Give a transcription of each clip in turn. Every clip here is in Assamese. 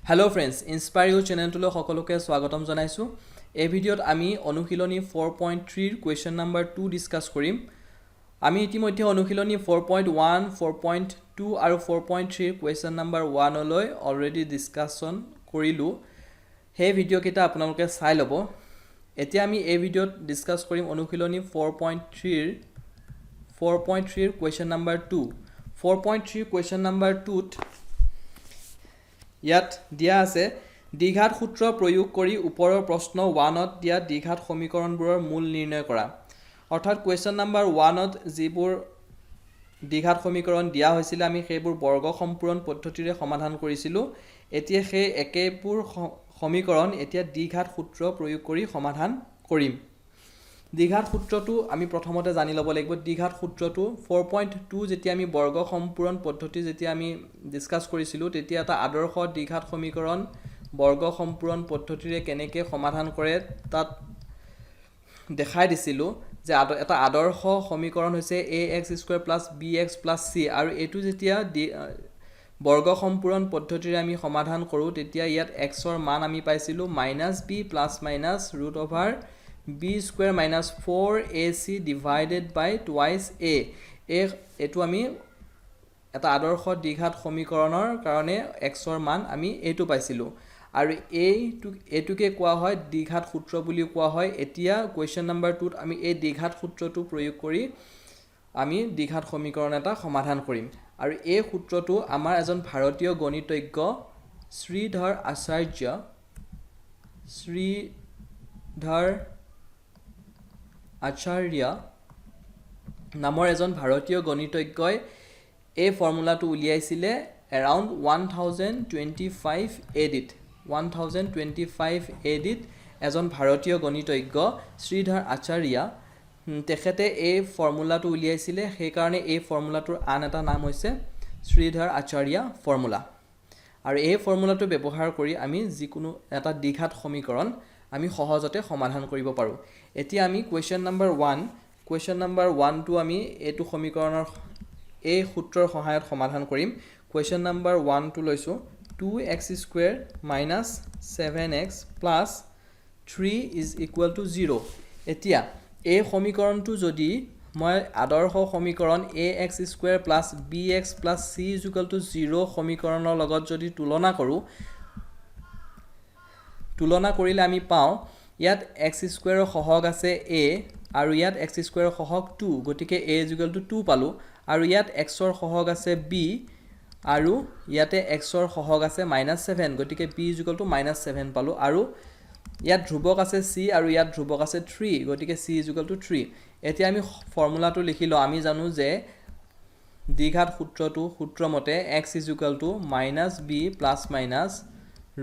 হেল্ল' ফ্ৰেণ্ডছ, ইনস্পায়াৰ you চেনেলটোলৈ সকলোকে স্বাগতম জনাইছোঁ। এই ভিডিঅ'ত আমি অনুশীলনী 4.3ৰ কুৱেশ্যন নাম্বাৰ 2 ডিছকাছ কৰিম। আমি ইতিমধ্যে অনুশীলনী 4.1, 4.2 আৰু 4.3ৰ কুৱেশ্যন নাম্বাৰ 1লৈ অলৰেডি ডিছকাশ্যন কৰিলোঁ। সেই ভিডিঅ'কেইটা আপোনালোকে চাই ল'ব। এতিয়া আমি এই ভিডিঅ'ত ডিছকাছ কৰিম অনুশীলনী 4.3ৰ কুৱেশ্যন নাম্বাৰ 2। 4.3ৰ কুৱেশ্যন নাম্বাৰ 2ত ইয়াত দিয়া আছে, দ্বিঘাত সূত্ৰ প্ৰয়োগ কৰি ওপৰৰ প্ৰশ্ন 1ত দিয়া দ্বিঘাত সমীকৰণবোৰৰ মূল নিৰ্ণয় কৰা। অৰ্থাৎ কুৱেশ্যন নাম্বাৰ 1ত যিবোৰ দ্বিঘাত সমীকৰণ দিয়া হৈছিলে, আমি সেইবোৰ বৰ্গ সম্পূৰণ পদ্ধতিৰে সমাধান কৰিছিলোঁ। এতিয়া সেই একেবোৰ সমীকৰণ এতিয়া দ্বিঘাত সূত্ৰ প্ৰয়োগ কৰি সমাধান কৰিম। দ্বিঘাত সূত্ৰটো আমি প্ৰথমতে জানি ল'ব লাগিব। দ্বিঘাত সূত্ৰটো 4.2 যেতিয়া আমি বৰ্গ সম্পূৰণ পদ্ধতি যেতিয়া আমি ডিছকাছ কৰিছিলোঁ, তেতিয়া এটা আদৰ্শ দ্বিঘাত সমীকৰণ বৰ্গ সম্পূৰণ পদ্ধতিৰে কেনেকৈ সমাধান কৰে তাত দেখাই দিছিলোঁ যে এটা আদৰ্শ সমীকৰণ হৈছে a x square plus b x plus c। আৰু এইটো যেতিয়া বৰ্গ সম্পূৰণ পদ্ধতিৰে আমি সমাধান কৰোঁ, তেতিয়া ইয়াত এক্সৰ মান আমি পাইছিলোঁ minus b plus minus root over b square minus 4 a c divided by twice a। এইটো আমি এটা আদৰ্শ দ্বিঘাত সমীকৰণৰ কাৰণে এক্সৰ মান আমি এইটো পাইছিলোঁ আৰু এইটোকে কোৱা হয় দ্বিঘাত সূত্ৰ বুলিও কোৱা হয়। এতিয়া কুৱেশ্যন নাম্বাৰ 2ত আমি এই দ্বিঘাত সূত্ৰটো প্ৰয়োগ কৰি আমি দ্বিঘাত সমীকৰণ এটা সমাধান কৰিম। আৰু এই সূত্ৰটো আমাৰ এজন ভাৰতীয় গণিতজ্ঞ শ্ৰীধৰ আচাৰ্য, শ্ৰীধৰ আচাৰ্য নামৰ এজন ভাৰতীয় গণিতজ্ঞই এই ফৰ্মুলাটো উলিয়াইছিলে এৰাউণ্ড 1025 এডিত। 1025 এডিত এজন ভাৰতীয় গণিতজ্ঞ শ্ৰীধৰ আচাৰ্য, তেখেতে এই ফৰ্মুলাটো উলিয়াইছিলে। সেইকাৰণে এই ফৰ্মুলাটোৰ আন এটা নাম হৈছে শ্ৰীধৰ আচাৰ্য ফৰ্মুলা। আৰু এই ফৰ্মুলাটো ব্যৱহাৰ কৰি আমি যিকোনো এটা দ্বিঘাত সমীকৰণ আমি সহজতে সমাধান কৰিব পাৰোঁ। এতিয়া আমি কুৱেশ্যন নাম্বাৰ 1টো আমি এইটো সমীকৰণৰ এই সূত্ৰৰ সহায়ত সমাধান কৰিম। কুৱেশ্যন নাম্বাৰ 1টো লৈছোঁ, 2 x square minus 7 x plus 3 is equal to 0। এতিয়া এই সমীকৰণটো যদি মই আদৰ্শ সমীকৰণ a x square plus b x plus c is equal to 0 সমীকৰণৰ লগত যদি তুলনা কৰোঁ, তুলনা কৰিলে আমি পাওঁ ইয়াত এক্স স্কুৱেৰৰ সহগ আছে এ আৰু ইয়াত এক্স স্কুৱেৰৰ সহগ টু, গতিকে a is equal to 2 পালোঁ। আৰু ইয়াত এক্সৰ সহগ আছে বি আৰু ইয়াতে এক্সৰ সহগ আছে মাইনাছ ছেভেন, গতিকে b is equal to minus 7 পালোঁ। আৰু ইয়াত ধ্ৰুৱক আছে চি আৰু ইয়াত ধ্ৰুৱক আছে থ্ৰী, গতিকে c is equal to 3। এতিয়া আমি ফৰ্মুলাটো লিখি লওঁ। আমি জানো যে দ্বিঘাত সূত্ৰটো সূত্ৰমতে x is equal to minus b plus minus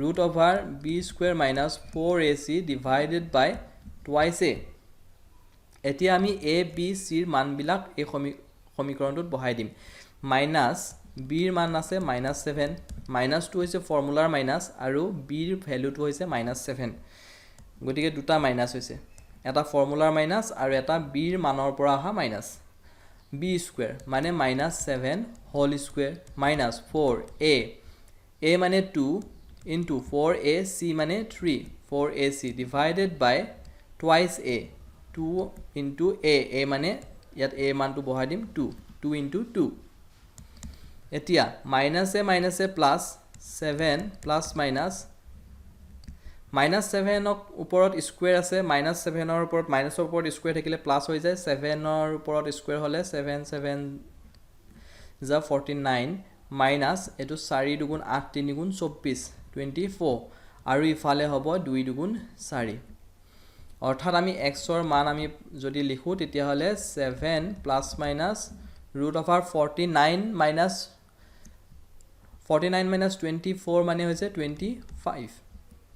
root over b square minus 4 a c divided by twice a। এতিয়া আমি এ, বি, চিৰ মানবিলাক এই সমীকৰণটোত বহাই দিম। মাইনাছ বিৰ মান আছে মাইনাছ ছেভেন, মাইনাছটো হৈছে ফৰ্মুলাৰ মাইনাছ আৰু বিৰ ভেলুটো হৈছে মাইনাছ ছেভেন, গতিকে দুটা মাইনাছ হৈছে, এটা ফৰ্মুলাৰ মাইনাছ আৰু এটা বিৰ মানৰ পৰা অহা মাইনাছ। বি স্কুৱেৰ মানে minus 7 whole square minus 4 a, a মানে 2 into 4 a c মানে 3, 4 a c divided by twice a, 2 into a, a মানে ইয়াত এ মানটো বহাই দিম টু, টু ইণ্টু টু। এতিয়া minus a minus a plus 7 plus minus, minus ছেভেনক ওপৰত স্কুৱেৰ আছে, মাইনাছ ছেভেনৰ ওপৰত মাইনাছৰ ওপৰত স্কুৱেৰ থাকিলে প্লাছ হৈ যায়। ছেভেনৰ ওপৰত স্কুৱেৰ হ'লে 7 7 za 49, minus এইটো চাৰি দুগুণ আঠ, তিনি গুণ 24, 24 আৰু ইফালে হ'ব দুই দুগুণ চাৰি। অৰ্থাৎ আমি এক্সৰ মান আমি যদি লিখোঁ, তেতিয়াহ'লে 7 plus minus root over 49 minus 49 minus 24 মানে হৈছে 25।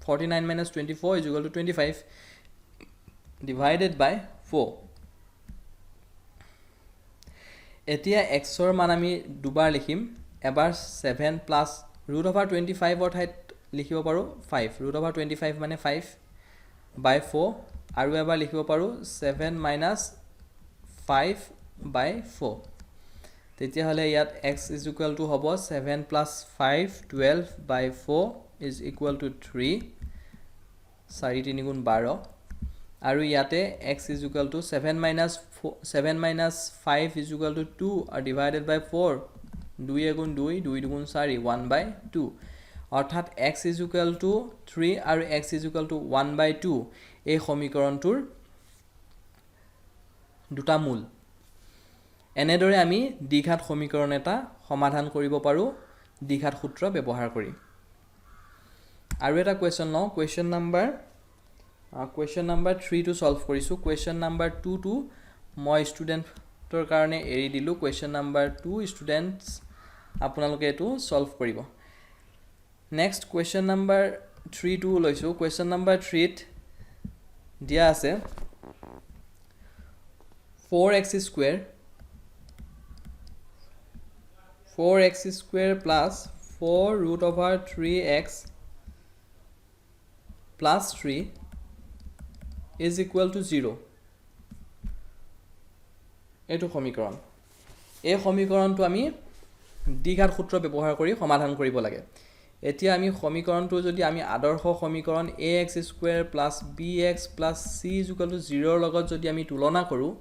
49 minus 24 is equal to 25 divided by 4। এতিয়া এক্সৰ মান আমি দুবাৰ লিখিম। এবাৰ 7 প্লাছ ৰুট অভাৰ 25ৰ ঠাইত লিখিব পাৰোঁ 5, ৰুট অভাৰ 25 মানে 5 বাই 4। আৰু এবাৰ লিখিব পাৰোঁ 7 মাইনাছ 5 বাই 4। তেতিয়াহ'লে ইয়াত এক্স is equal to হ'ব 7 plus 5 12 by 4। Is equal to three, চাৰি তিনি গুণ 12। আৰু ইয়াতে x is equal to 7 minus 5 is equal to 2 আৰু ডিভাইডেড বাই ফ'ৰ, দুই এগুণ দুই, দুই দুগুণ চাৰি, ওৱান বাই টু। অৰ্থাৎ x is equal to 3 আৰু x is equal to 1 by 2 এই সমীকৰণটোৰ দুটা মূল। এনেদৰে আমি দ্বিঘাত সমীকৰণ এটা সমাধান কৰিব পাৰোঁ দ্বিঘাত সূত্ৰ ব্যৱহাৰ কৰি। আৰু এটা কুৱেশ্যন লওঁ। কুৱেশ্যন নাম্বাৰ থ্ৰীটো ছল্ভ কৰিছোঁ। কুৱেশ্যন নাম্বাৰ টুটো মই ষ্টুডেণ্টৰ কাৰণে এৰি দিলোঁ। কুৱেশ্যন নাম্বাৰ টু ষ্টুডেণ্টছ, আপোনালোকে এইটো ছল্ভ কৰিব। নেক্সট কুৱেশ্যন নাম্বাৰ থ্ৰীটো লৈছোঁ। কুৱেশ্যন নাম্বাৰ থ্ৰীত দিয়া আছে 4x square plus 4 root over 3x plus 3 is equal to 0। এইটো সমীকৰণ। এই সমীকৰণটো আমি দ্বিঘাত সূত্ৰ ব্যৱহাৰ কৰি সমাধান কৰিব লাগে। এতিয়া আমি সমীকৰণটো যদি আমি আদৰ্শ সমীকৰণ a x square plus b x plus c is equal to জিৰ'ৰ লগত যদি আমি তুলনা কৰোঁ,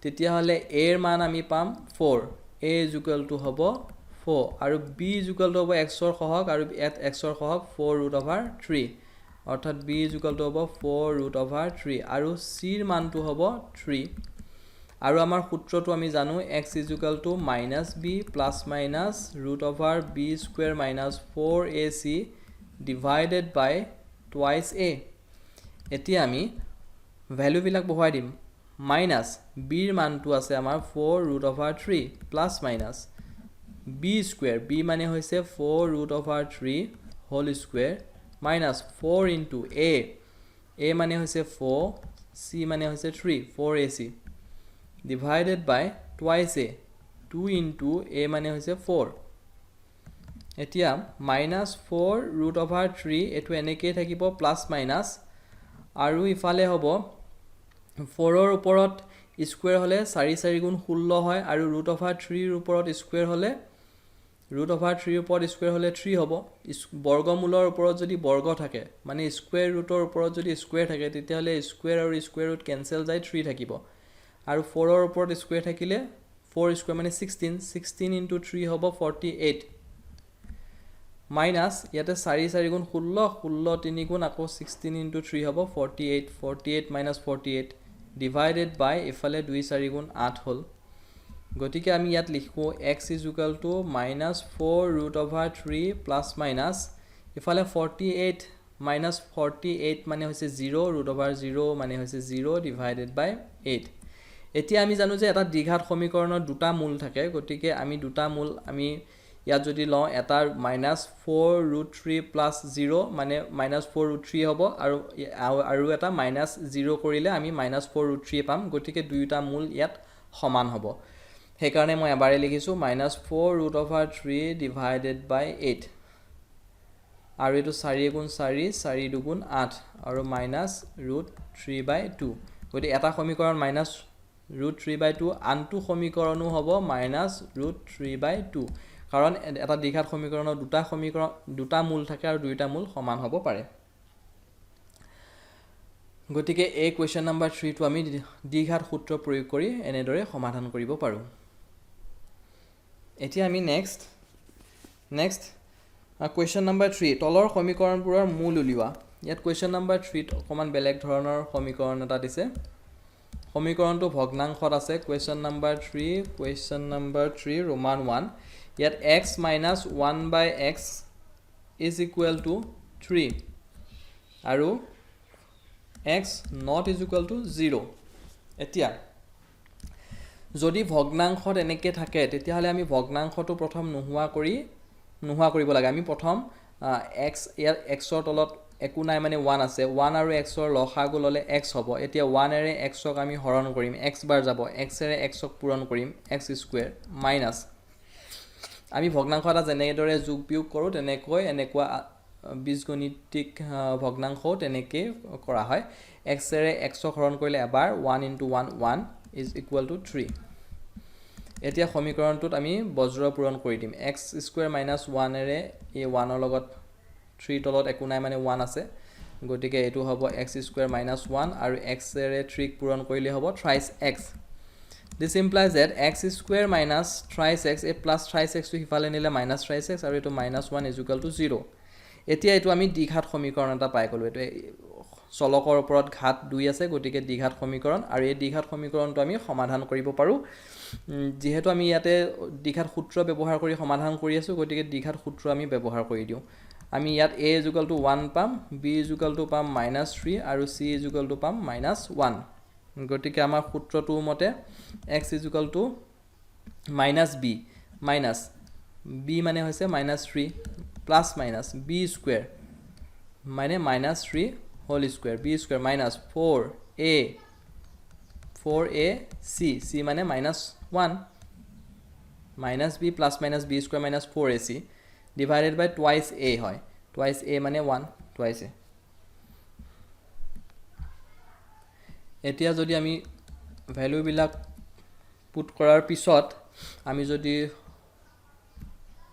তেতিয়াহ'লে এৰ মান আমি পাম 4, a is equal to হ'ব ফ'ৰ আৰু বি is equal to হ'ব এক্সৰ সহগ আৰু ইয়াত এক্সৰ সহগ ফ'ৰ ৰুট অভাৰ থ্ৰী। অৰ্থাৎ বি is equal to হ'ব ফ'ৰ ৰুট অভাৰ থ্ৰী আৰু চিৰ মানটো হ'ব থ্ৰী। আৰু আমাৰ সূত্ৰটো আমি জানো, x is equal to minus b plus minus root over b square minus 4ac divided by twice a। এতিয়া আমি ভেলুবিলাক বহুৱাই দিম। মাইনাছ বিৰ মানটো আছে আমাৰ 4 root over 3 plus minus b square, b মানে হৈছে 4 root over 3 whole square minus 4 into a, a মানে হৈছে ফ'ৰ, চি মানে হৈছে 3, 4ac divided by twice a, 2 into a মানে হৈছে ফ'ৰ। এতিয়া minus 4 root over 3, এইটো এনেকৈয়ে থাকিব, প্লাছ মাইনাছ আৰু ইফালে হ'ব ফ'ৰৰ ওপৰত স্কুৱেৰ হ'লে চাৰি চাৰি গুণ 16 হয় আৰু ৰুট অভাৰ থ্ৰীৰ ওপৰত স্কুৱেৰ হ'লে, ৰুট অভাৰ থ্ৰীৰ ওপৰত স্কুৱেৰ হ'লে থ্ৰী হ'ব। বৰ্গমূলৰ ওপৰত যদি বৰ্গ থাকে, মানে স্কুৱেৰ ৰুটৰ ওপৰত যদি স্কুৱেৰ থাকে, তেতিয়াহ'লে স্কুৱেৰ আৰু স্কুৱেৰ ৰুট কেঞ্চেল যায়, থ্ৰী থাকিব। আৰু ফ'ৰৰ ওপৰত স্কুৱেৰ থাকিলে ফ'ৰ স্কুৱেৰ মানে 16, 16 ইণ্টু থ্ৰী হ'ব 48। মাইনাছ ইয়াতে চাৰি চাৰি গুণ 16, 16 তিনি গুণ আকৌ 16 ইণ্টু থ্ৰী হ'ব 48, 48 minus 48 divided by ইফালে দুই চাৰি গুণ আঠ হ'ল। গতিকে আমি ইয়াত লিখোঁ x is equal to minus 4 root over 3 plus minus ইফালে 48 মাইনাছ 48 মানে হৈছে জিৰ', ৰুট অভাৰ জিৰ' মানে হৈছে জিৰ' ডিভাইডেড বাই এইট। এতিয়া আমি জানো যে এটা দ্বিঘাত সমীকৰণৰ দুটা মূল থাকে। গতিকে আমি দুটা মূল আমি ইয়াত যদি লওঁ, এটা minus 4 root 3 plus 0 মানে মাইনাছ ফ'ৰ ৰুট থ্ৰী হ'ব আৰু এটা মাইনাছ জিৰ' কৰিলে আমি মাইনাছ ফ'ৰ ৰুট থ্ৰী পাম। গতিকে দুয়োটা মূল ইয়াত সমান হ'ব। সেইকাৰণে মই এবাৰেই লিখিছোঁ minus 4 root over 3 divided by 8 আৰু এইটো চাৰি এগুণ চাৰি, চাৰি দুগুণ আঠ আৰু minus root 3 by 2। গতিকে এটা সমীকৰণ minus root 3 by 2, আনটো সমীকৰণো হ'ব minus root 3 by 2। কাৰণ এটা দ্বিঘাত সমীকৰণৰ দুটা সমীকৰণ, দুটা মূল থাকে আৰু দুয়োটা মূল সমান হ'ব পাৰে। গতিকে এই কুৱেশ্যন নাম্বাৰ থ্ৰীটো আমি দ্বিঘাত সূত্ৰ প্ৰয়োগ কৰি এনেদৰে সমাধান কৰিব পাৰোঁ। এতিয়া আমি next question number 3, তলৰ সমীকৰণবোৰৰ মূল উলিওৱা। ইয়াত কুৱেশ্যন নাম্বাৰ থ্ৰীত অকণমান বেলেগ ধৰণৰ সমীকৰণ এটা দিছে। সমীকৰণটো ভগ্নাংশত আছে। Question number 3, question number 3 Roman 1। ইয়াত x minus 1 by x is equal to 3 আৰু x not is equal to 0। এতিয়া যদি ভগ্নাংশত এনেকৈ থাকে, তেতিয়াহ'লে আমি ভগ্নাংশটো প্ৰথম নোহোৱা কৰিব লাগে। আমি প্ৰথম এক্স, ইয়াত এক্সৰ তলত একো নাই, মানে ওৱান আছে। ওৱান আৰু এক্সৰ লসাগু ল'লে এক্স হ'ব। এতিয়া ওৱানেৰে এক্সক আমি হৰণ কৰিম, এক্স বাৰ যাব। এক্সেৰে এক্সক পূৰণ কৰিম, এক্স স্কুৱেৰ মাইনাছ, আমি ভগ্নাংশ এটা যেনেদৰে যোগ বিয়োগ কৰোঁ, তেনেকৈ এনেকুৱা বীজগণিতিক ভগ্নাংশও তেনেকেই কৰা হয়। এক্সেৰে এক্সক হৰণ কৰিলে এবাৰ 1 into 1, 1 is equal to 3। এতিয়া সমীকৰণটোত আমি বজ্ৰ পূৰণ কৰি দিম। এক্স স্কুৱেৰ মাইনাছ ওৱানেৰে এই ওৱানৰ লগত থ্ৰীৰ তলত একো নাই, মানে ওৱান আছে। গতিকে এইটো হ'ব এক্স স্কুৱেৰ মাইনাছ ওৱান আৰু এক্সেৰে থ্ৰীক পূৰণ কৰিলে হ'ব thrice x। This implies that x square minus thrice x, এই প্লাছ থ্ৰাইছ এক্সটো সিফালে নিলে মাইনাছ থ্ৰাইছ এক্স আৰু এইটো minus one is equal to zero। এতিয়া এইটো আমি দ্বিঘাত সমীকৰণ এটা পাই গ'লোঁ। এইটো চলকৰ ওপৰত ঘাত দুই আছে, গতিকে দ্বিঘাত সমীকৰণ আৰু এই দ্বিঘাত সমীকৰণটো আমি সমাধান কৰিব পাৰোঁ। যিহেতু আমি ইয়াতে দ্বিঘাত সূত্ৰ ব্যৱহাৰ কৰি সমাধান কৰি আছোঁ, গতিকে দ্বিঘাত সূত্ৰ আমি ব্যৱহাৰ কৰি দিওঁ। আমি ইয়াত a is equal to one palm, B is equal two পাম মাইনাছ থ্ৰী আৰু চি ইজুকেল টু পাম মাইনাছ ওৱান। গতিকে আমাৰ সূত্ৰটোৰ মতে x is equal to minus b, minus b মানে হৈছে minus three, plus minus b square মানে minus three whole square, b square minus 4 a c, c মানে minus one, minus b plus minus b square minus 4 a c divided by twice a হয়। টুৱাইছ এ মানে ওৱান, টুৱাইছ এ। এতিয়া যদি আমি ভেলুবিলাক পুট কৰাৰ পিছত আমি যদি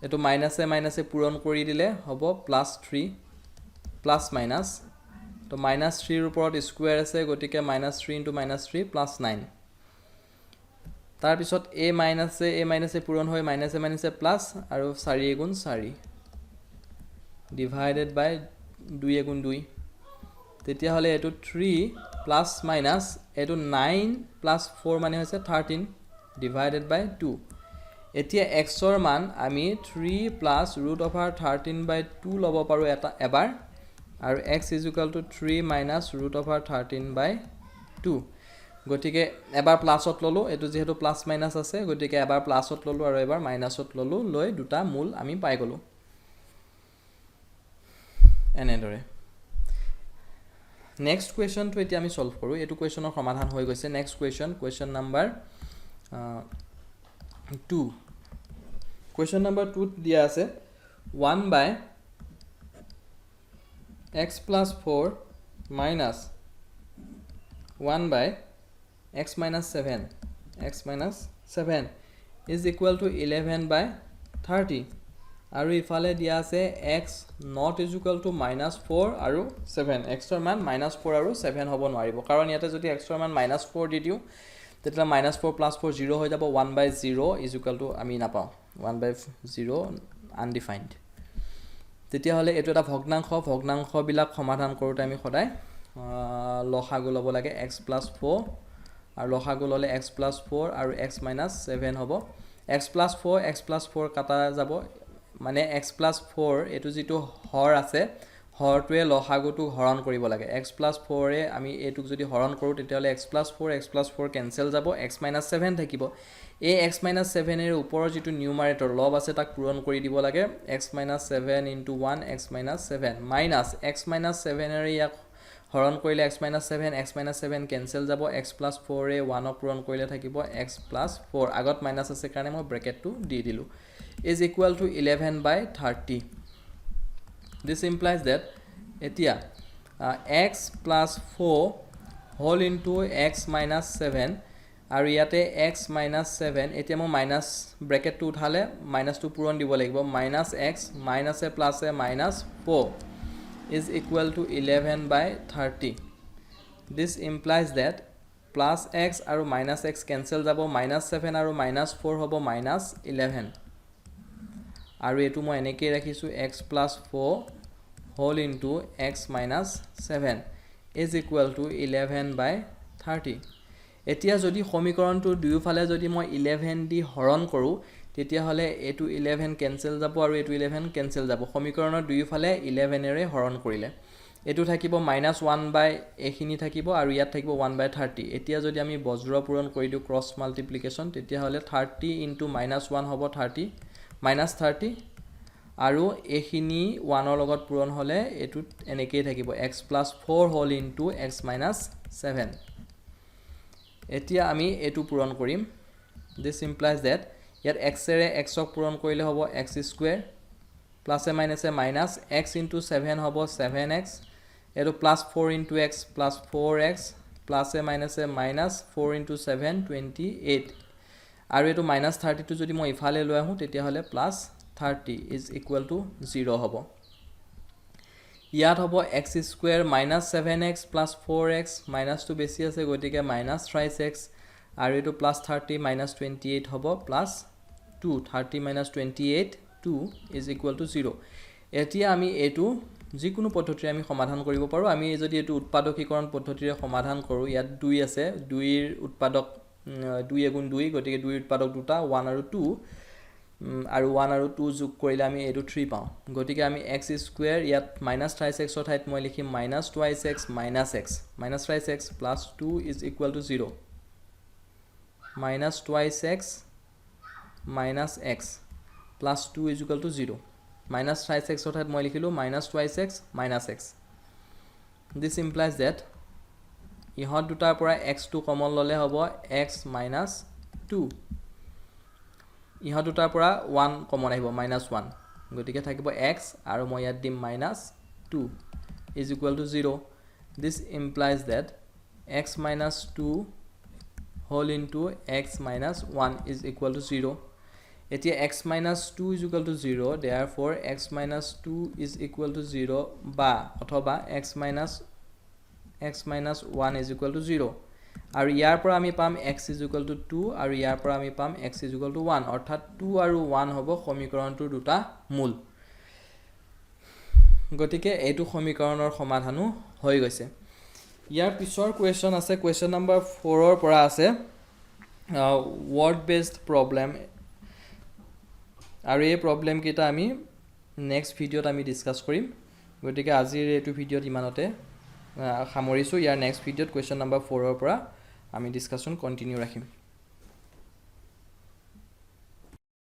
এইটো মাইনাছে মাইনাছে পূৰণ কৰি দিলে হ'ব প্লাছ থ্ৰী প্লাছ মাইনাছ, তো মাইনাছ থ্ৰীৰ ওপৰত স্কুৱেৰ আছে, গতিকে minus three into minus three plus nine। তাৰপিছত এ মাইনাছে পূৰণ হৈ মাইনাছে মাইনাছে প্লাছ আৰু চাৰি এগুণ চাৰি ডিভাইডেড বাই দুই এগুণ দুই। তেতিয়াহ'লে এইটো থ্ৰী প্লাছ মাইনাছ এইটো নাইন প্লাছ ফ'ৰ মানে হৈছে থাৰ্টিন ডিভাইডেড বাই টু। এতিয়া এক্সৰ মান আমি three plus root over 13 by two ল'ব পাৰোঁ এটা এবাৰ আৰু x is equal to three minus root over 13 by two। গতিকে এবাৰ প্লাছত ল'লোঁ, এইটো যিহেতু প্লাছ মাইনাছ আছে, গতিকে এবাৰ প্লাছত ল'লোঁ আৰু এবাৰ মাইনাছত ল'লোঁ, লৈ দুটা মূল আমি পাই গ'লোঁ এনেদৰে। নেক্সট কুৱেশ্যনটো এতিয়া আমি ছল্ভ কৰোঁ। এইটো কুৱেশ্যনৰ সমাধান হৈ গৈছে। Next question, question number 2। Question number টুত দিয়া আছে one by x plus four minus one by x minus seven, x minus seven is equal to 11 by 30 আৰু ইফালে দিয়া আছে x not is equal to minus four আৰু ছেভেন। এক্সৰ মান মাইনাছ ফ'ৰ আৰু ছেভেন হ'ব নোৱাৰিব, কাৰণ ইয়াতে যদি এক্সৰ মান মাইনাছ ফ'ৰ দি দিওঁ, তেতিয়াহ'লে minus four plus four zero হৈ যাব। One by zero is equal to আমি নাপাওঁ, ওৱান বাই জিৰ' আনডিফাইণ্ড। তেতিয়াহ'লে এইটো এটা ভগ্নাংশ। ভগ্নাংশবিলাক সমাধান কৰোঁতে আমি সদায় লসাগু ল'ব লাগে, এক্স প্লাছ ফ'ৰ আৰু লসাগু ল'লে এক্স প্লাছ ফ'ৰ আৰু এক্স মাইনাছ ছেভেন হ'ব। X plus four, x plus four কাটা যাব, মানে এক্স প্লাছ ফ'ৰ এইটো যিটো হৰ আছে, হৰটোৱে লসাগুটোক হৰণ কৰিব লাগে। এক্স প্লাছ ফ'ৰে আমি এইটোক যদি হৰণ কৰোঁ, তেতিয়াহ'লে x plus four, x plus four cancel যাব, এক্স মাইনাছ ছেভেন থাকিব। এই এক্স মাইনাছ ছেভেনেৰে ওপৰৰ যিটো নিউমাৰেটৰ লব আছে, তাক পূৰণ কৰি দিব লাগে। X minus seven into one x minus seven minus x minus ছেভেনেৰে ইয়াক হৰণ কৰিলে x minus seven, x minus seven cancel যাব, এক্স প্লাছ ফ'ৰে ওৱানক পূৰণ কৰিলে থাকিব এক্স প্লাছ ফ'ৰ। আগত মাইনাছ আছে কাৰণে মই ব্ৰেকেটটো দি দিলোঁ, is equal to 11 by 30। This implies that এতিয়া x plus four whole into x minus seven আৰু ইয়াতে এক্স মাইনাছ ছেভেন। এতিয়া মই মাইনাছ ব্ৰেকেটটো উঠালে মাইনাছটো পূৰণ দিব লাগিব। মাইনাছ এক্স মাইনাছে প্লাছে minus four is equal to 11 by 30। This implies that plus x আৰু মাইনাছ এক্স কেঞ্চেল যাব, মাইনাছ ছেভেন আৰু মাইনাছ ফ'ৰ হ'ব মাইনাছ ইলেভেন আৰু এইটো মই এনেকৈয়ে ৰাখিছোঁ, x plus four whole into x minus seven is equal to 11 by 30। এতিয়া যদি সমীকৰণটো দুয়োফালে যদি মই ইলেভেন দি হৰণ কৰোঁ, তেতিয়াহ'লে এইটো ইলেভেন কেঞ্চেল যাব আৰু এইটো ইলেভেন কেঞ্চেল যাব। সমীকৰণৰ দুয়োফালে ইলেভেনেৰে হৰণ কৰিলে এইটো থাকিব মাইনাছ ওৱান বাই এইখিনি থাকিব আৰু ইয়াত থাকিব ওৱান বাই থাৰ্টি। এতিয়া যদি আমি বজ্ৰ পূৰণ কৰি দিওঁ, ক্ৰছ মাল্টিপ্লিকেশ্যন, তেতিয়াহ'লে থাৰ্টি ইনটু মাইনাছ ওৱান হ'ব থাৰ্টি, মাইনাছ থাৰ্টি আৰু এইখিনি ওৱানৰ লগত পূৰণ হ'লে এইটোত এনেকৈয়ে থাকিব x plus four whole into x minus seven। এতিয়া আমি এইটো পূৰণ কৰিম। দিছ ইমপ্লাইজ ডেট ইয়াত এক্সেৰে এক্সক পূৰণ কৰিলে হ'ব এক্স স্কুৱেৰ, প্লাছে মাইনাছে মাইনাছ, এক্স ইনটু ছেভেন হ'ব ছেভেন এক্স, এইটো plus four into x plus four x, প্লাছে মাইনাছে minus four into seven 28 আৰু এইটো মাইনাছ থাৰ্টিটো যদি মই ইফালে লৈ আহোঁ, তেতিয়াহ'লে plus 30 is equal to zero হ'ব। ইয়াত হ'ব x square minus seven x plus four x, মাইনাছটো বেছি আছে, গতিকে মাইনাছ থ্ৰাইছ এক্স। আৰু এইটো plus 30 minus 28 হ'ব plus two, 30 minus 28, two is equal to zero. এতিয়া আমি এইটো যিকোনো পদ্ধতিৰে আমি সমাধান কৰিব পাৰোঁ। আমি যদি এইটো উৎপাদকীকৰণ পদ্ধতিৰে সমাধান কৰোঁ, ইয়াত দুই আছে, দুইৰ উৎপাদক দুই এগুণ দুই, গতিকে দুইৰ উৎপাদক দুটা, ওৱান আৰু টু। আৰু ওৱান আৰু টু যোগ কৰিলে আমি এইটো থ্ৰী পাওঁ। গতিকে আমি এক্স স্কুৱেৰ, ইয়াত মাইনাছ থ্ৰাইছ এক্সৰ ঠাইত মই লিখিম minus twice x minus x, minus thrice x plus two is equal to zero, minus twice x minus x plus two is equal to zero. Minus thrice এক্সৰ ঠাইত মই লিখিলোঁ minus twice x minus x. This implies that ইহঁত দুটাৰ পৰা এক্সটো কমন ল'লে হ'ব এক্স মাইনাছ টু। ইহঁত দুটাৰ পৰা ওৱান কমন আহিব, মাইনাছ ওৱান, গতিকে থাকিব এক্স আৰু মই ইয়াত দিম minus two is equal to zero. This implies that x minus two whole into x minus one is equal to zero. এতিয়া x minus two is equal to zero, therefore x minus two is equal to zero বা অথবা x minus one is equal to zero. আৰু ইয়াৰ পৰা আমি পাম x is equal to two আৰু ইয়াৰ পৰা আমি পাম x is equal to one। অৰ্থাৎ টু আৰু ওৱান হ'ব সমীকৰণটোৰ দুটা মূল। গতিকে এইটো সমীকৰণৰ সমাধানো হৈ গৈছে। ইয়াৰ পিছৰ কুৱেশ্যন আছে, কুৱেশ্যন নম্বৰ ফ'ৰৰ পৰা আছে, ৱৰ্ড বেছড প্ৰব্লেম। আৰু এই প্ৰব্লেমকেইটা আমি নেক্সট ভিডিঅ'ত আমি ডিছকাছ কৰিম। গতিকে আজিৰ এইটো ভিডিঅ'ত ইমানতে সামৰিছোঁ। ইয়াৰ নেক্সট ভিডিঅ'ত কুৱেশ্যন নম্বৰ ফ'ৰৰ পৰা আমি ডিছকাশ্যন কণ্টিনিউ ৰাখিম।